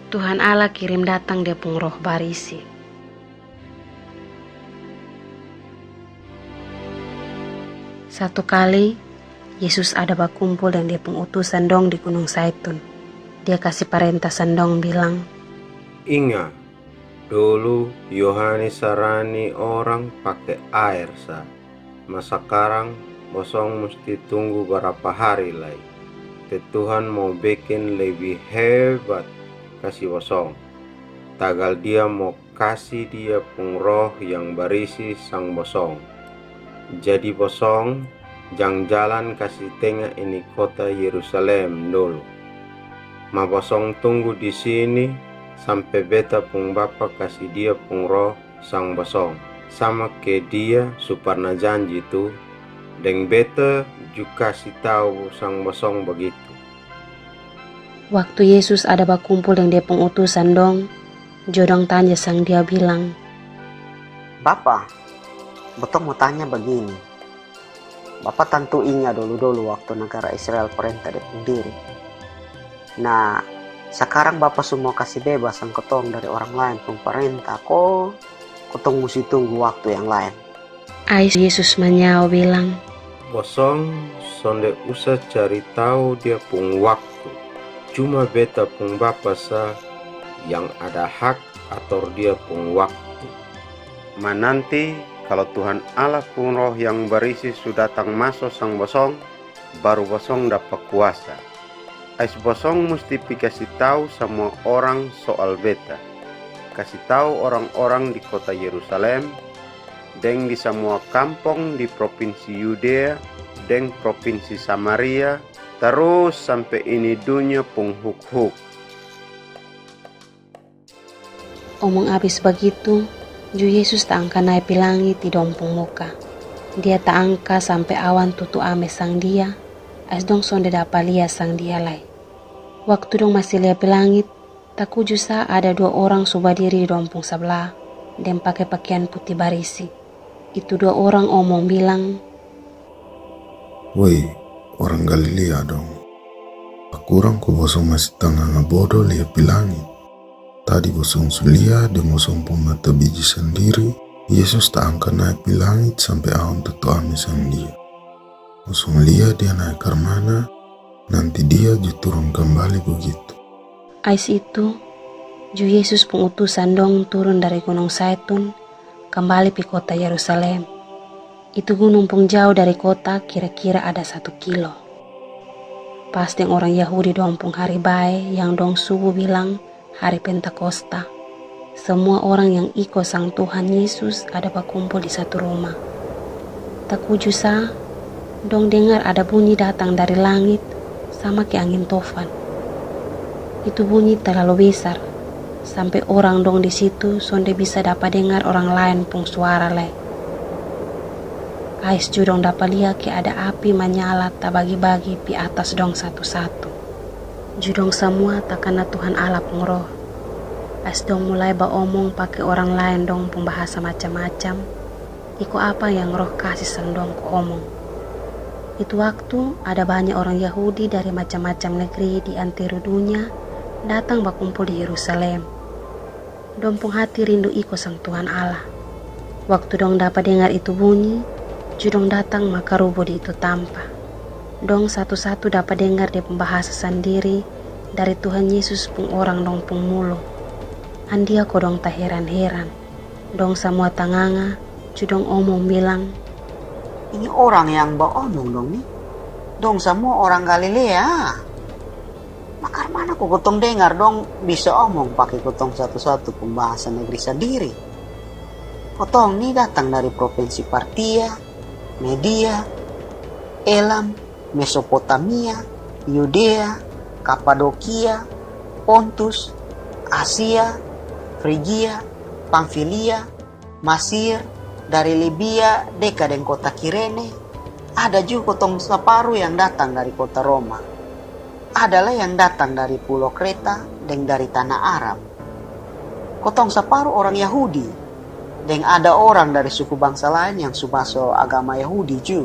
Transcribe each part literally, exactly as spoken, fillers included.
Tuhan Allah kirim datang Dia pung Roh Barisi. Satu kali, Yesus ada bakumpul deng Dia pung utusan dong di Gunung Zaitun. Dia kasi parenta sang dong bilang, "Inga, dulu Yohanes Sarani orang pake aer sa, ma sakarang bosong musti tunggu barapa hari lai? Te Tuhan mo bekin lebi hebat kasi bosong, tagal Dia mo kasi Dia pung Roh yang Barisi sang bosong. Jadi bosong jang jalan kasi tenga ini kota Yerusalem dulu. Ma bosong tunggu di sini sampe Beta pung Bapa kasi Dia pung Roh sang bosong, sama ke Dia su parna janji tu, deng Beta ju kasi tau sang bosong bagitu." Waktu Yesus ada bakumpul deng Dia pung utusan dong, ju dong tanya sang Dia bilang, "Bapa, botong mo tanya bagini. Bapa tantu inga dolu-dolu waktu negara Israel parenta Dia pung diri. Na, sakarang Bapa su mo kasi bebas sang kotong dari orang laen pung parenta ko, kotong musti tunggu waktu yang laen?" Ais Yesus manyao bilang, "Bosong sonde usa cari tau Dia pung waktu. Cuma Beta pung Bapa sa yang ada hak ator Dia pung waktu. Ma nanti, kalo Tuhan Allah pung Roh yang Barisi su datang maso sang bosong, baru bosong dapa kuasa. Ais bosong musti pi kasi tau samua orang soal Beta. Kasi tau orang-orang di kota Yerusalem, deng di samua kampong di propinsi Yudea deng propinsi Samaria, tarus sampe ini dunya pung huk-huk." Omong abis bagitu, ju Yesus taangka nae pi langit di dong pung muka. Dia taangka sampe awan tutu ame sang Dia, ais dong sonde dapa lia sang Dia lai. Waktu dong masi lia pi langit, takuju sa ada dua orang su badiri di dong pung sabla deng pake pakian puti barisi. Itu dua orang omong bilang, "Woi, orang Galilea dong, akurang ko bosong masi tanganga bodo lia pi langit? Tadi bosong su lia deng bosong pung mata biji sandiri, Yesus taangka nae pi langit sampe awan tutu ame sang Dia. Bosong lia Dia nae karmana, nanti Dia ju turun kambali bagitu." Ais itu, ju Yesus pung utusan dong turun dari Gunung Zaitun, kambali pi kota Yerusalem. Itu gunung pung jao dari kota kira-kira ada satu kilo. Pas deng orang Yahudi dong pung hari bae yang dong subu bilang hari Pentakosta, samua orang yang iko sang Tuhan Yesus ada bakumpul di satu ruma. Takuju sa, dong dengar ada bunyi datang dari langit sama ke angin tofan. Itu bunyi talalu besar, sampe orang dong di situ sonde bisa dapa dengar orang laen pung suara lai. Ais ju dong dapa lia ke ada api manyala tabagi-bagi pi atas dong satu-satu. Ju dong samua takana Tuhan Allah pung Roh. Ais dong mulai baomong pake orang laen dong pung bahasa macam-macam, iko apa yang Roh kasi sang dong ko omong. Itu waktu ada banya orang Yahudi dari macam-macam negri di anteru dunya datang bakumpul di Yerusalem. Dong pung hati rindu iko sang Tuhan Allah. Waktu dong dapa dengar itu bunyi, ju dong datang ma karubo di itu tampa. Dong satu-satu dapa dengar Dia pung bahasa sandiri dari Tuhan Yesus pung orang dong pung mulu. Andia ko dong taheran-heran. Dong samua tanganga, ju dong omong bilang, "Ini orang yang baomong dong ni, dong samua orang Galilea. Ma karmana ko kotong dengar dong bisa omong pake kotong satu-satu pung bahasa negri sandiri? Kotong ni datang dari propinsi Partia, Media, Elam, Mesopotamia, Yudea, Kapadokia, Pontus, Asia, Frigia, Pamfilia, Masir, dari Libia deka deng kota Kirene, ada ju kotong saparu yang datang dari kota Roma. Ada lai yang datang dari pulo Kreta deng dari tana Arab. Kotong saparu orang Yahudi, deng ada orang dari suku bangsa laen yang su maso agama Yahudi ju.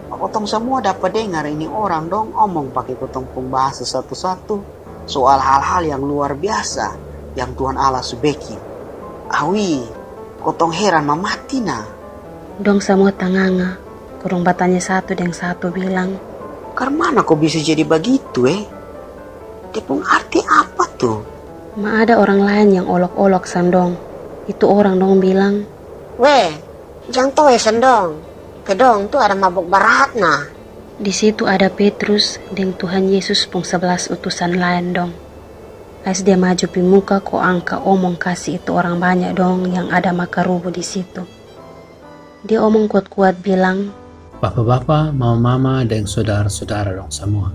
Ma kotong samua dapa dengar ini orang dong omong pake kotong pung bahasa satu-satu, soal hal-hal yang luar biasa yang Tuhan Allah su bekin. Awi, kotong heran ma mati na. Dong samua tanganga, ko dong batanya satu deng satu bilang, "Karmana ko bisa jadi bagitu, e? Dia pung arti apa tu?" Ma ada orang laen yang olok-olok sang dong. Itu orang dong bilang, "We, jang toe sang dong. Ke dong tu ada mabok barat na." Di situ ada Petrus deng Tuhan Yesus pung sebelas utusan laen dong. Ais dia maju pi muka ko angka omong kasi itu orang banya dong yang ada makarubu di situ. Dia omong kuat-kuat bilang, "Bapa-bapa, mama-mama, deng sodara-sodara dong samua.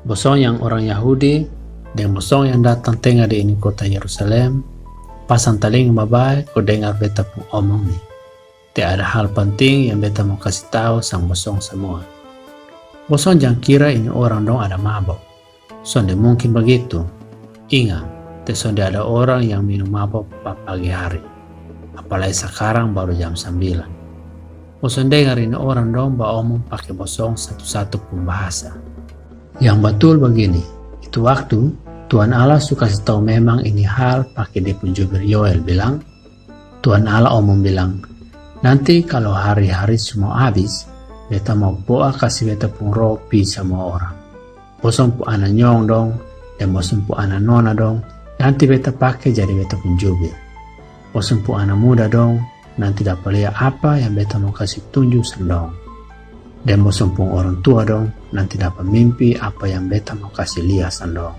Bosong yang orang Yahudi, deng bosong yang datang tenga di ini kota Yerusalem, pasang talinga babae ko dengar beta pung omong ni. Te ada hal panting yang beta mo kasi tau sang bosong samua. Bosong jang kira ini orang dong ada mabok. Sonde mungkin bagitu. Inga, te sonde ada orang yang minum mabok pa pagi hari, apalai sakarang baru jam sambilan. Bosong dengar ini orang dong baomong pake bosong satu-satu pung bahasa. Yang batul bagini, itu waktu Tuhan Allah su kasi tau memang ini hal pake dia pung jubir Yoel bilang, Tuhan Allah omong bilang, nanti kalo hari-hari su mo abis, beta mo boa kasi beta pung Roh pi samua orang. Bosong pung ana nyong dong, deng bosong pung ana nona dong, nanti beta pake jadi beta pung jubir. Bosong pung ana muda dong, nanti dapa lia apa yang beta mo kasi tunju sang dong. Deng bosong pung orang tua dong, nanti dapa mimpi apa yang beta mo kasi lia sang dong."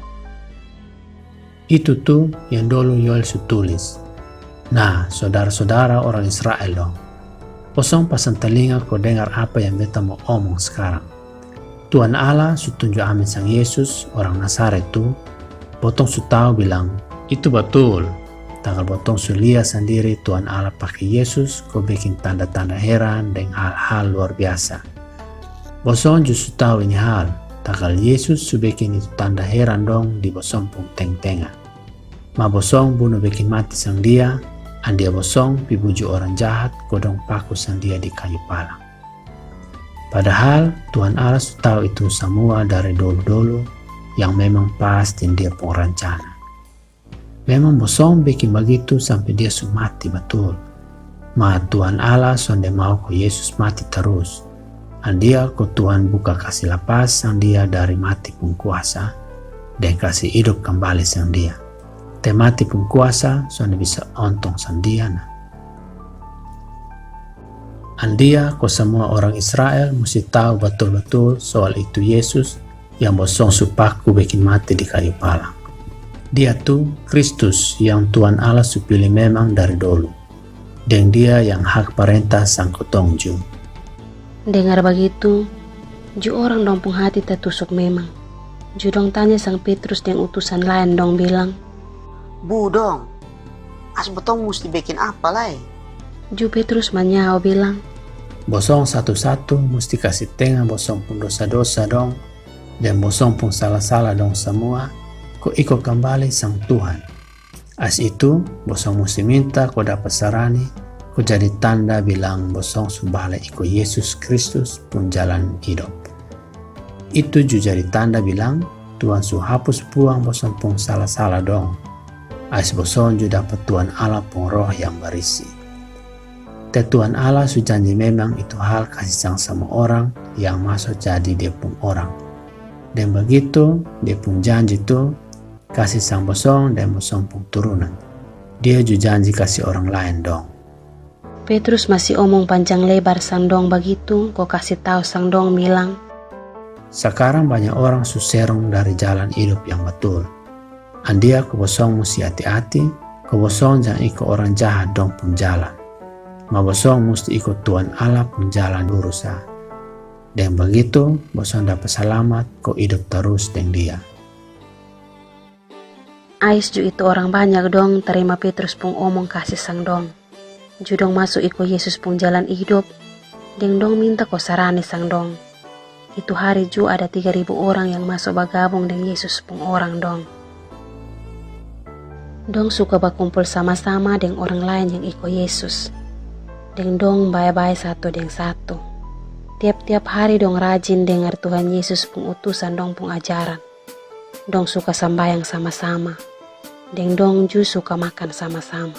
Itu tu yang dolu Yoel su tulis. Nah, sodara-sodara orang Israel dong, bosong pasang talinga ko dengar apa yang beta mo omong skarang. Tuhan Allah su tunju amin sang Yesus orang Nasaret tu, botong su tau bilang, itu batul. Tagal botong su lia sandiri Tuhan Allah pake Yesus ko bekin tanda-tanda heran deng hal-hal luar biasa. Bosong ju su tau ini hal, tagal Yesus su bekin itu tanda heran dong di bosong pung teng-tenga. Ma bosong bunu bekin mati sang Dia, andia bosong pi buju orang jahat ko dong paku sang Dia di kayu palang. Padahal Tuhan Allah su tau itu samua dari dolu-dolu yang memang pas deng Dia pung rancana. Memang bosong bekin bagitu sampe Dia su mati batul. Ma Tuhan Allah sonde mau ko Yesus mati tarus. Andia ko Tuhan buka kasi lapas sang Dia dari mati pung kuasa, deng kasi idop kambali sang Dia. Te mati pung kuasa sonde bisa ontong sang Dia na. Andia ko samua orang Israel musti tau batul-batul soal itu Yesus yang bosong su paku bekin mati di kayu palang. Dia tu Kristus yang Tuhan Allah su pili memang dari dolu. Deng Dia yang hak parenta sang kotong ju. Dengar bagitu, ju orang dong pung hati tatusuk memang. Ju dong tanya sang Petrus deng utusan laen dong bilang, "Bu dong, ais botong musti bekin apa lai?" Ju Petrus manyao bilang, "Bosong satu-satu musti kasi tenga bosong pung dosa-dosa dong, deng bosong pung sala-sala dong samua, ko iko kambali sang Tuhan. Ais itu, bosong musti minta ko dapa sarani, ko jadi tanda bilang bosong su bale iko Yesus Kristus pung jalan idop. Itu ju jadi tanda bilang Tuhan su hapus puang bosong pung sala-sala dong. Ais bosong ju dapa Tuhan Allah pung Roh yang Barisi." Te Tuhan Allah su janji memang itu hal kasi sang samua orang yang maso jadi Dia pung orang. Deng bagitu, Dia pung janji tu kasi sang bosong deng bosong pung turunan. Dia ju janji kasi orang laen dong. Petrus masi omong panjang lebar sang dong bagitu ko kasi tau sang dong bilang, "Sakarang banya orang su serong dari jalan idop yang batul. Andia ko bosong musti ati-ati, ko bosong jang iko orang jahat dong pung jalan. Ma bosong musti iko Tuhan Allah pung jalan lurus sa. Deng bagitu, bosong dapa salamat ko idop tarus deng Dia." Ais ju itu orang banyak dong tarima Petrus pung omong kasi sang dong. Ju dong maso iko Yesus pung jalan idop, deng dong minta ko sarani sang dong. Itu hari ju ada tiga ribu orang yang maso bagabung deng Yesus pung orang dong. Dong suka bakumpul sama-sama deng orang laen yang iko Yesus. Deng dong bae-bae satu deng satu. Tiap-tiap hari dong rajin dengar Tuhan Yesus pung utusan dong pung ajaran. Dong suka sambayang sama-sama, deng dong ju suka makan sama-sama.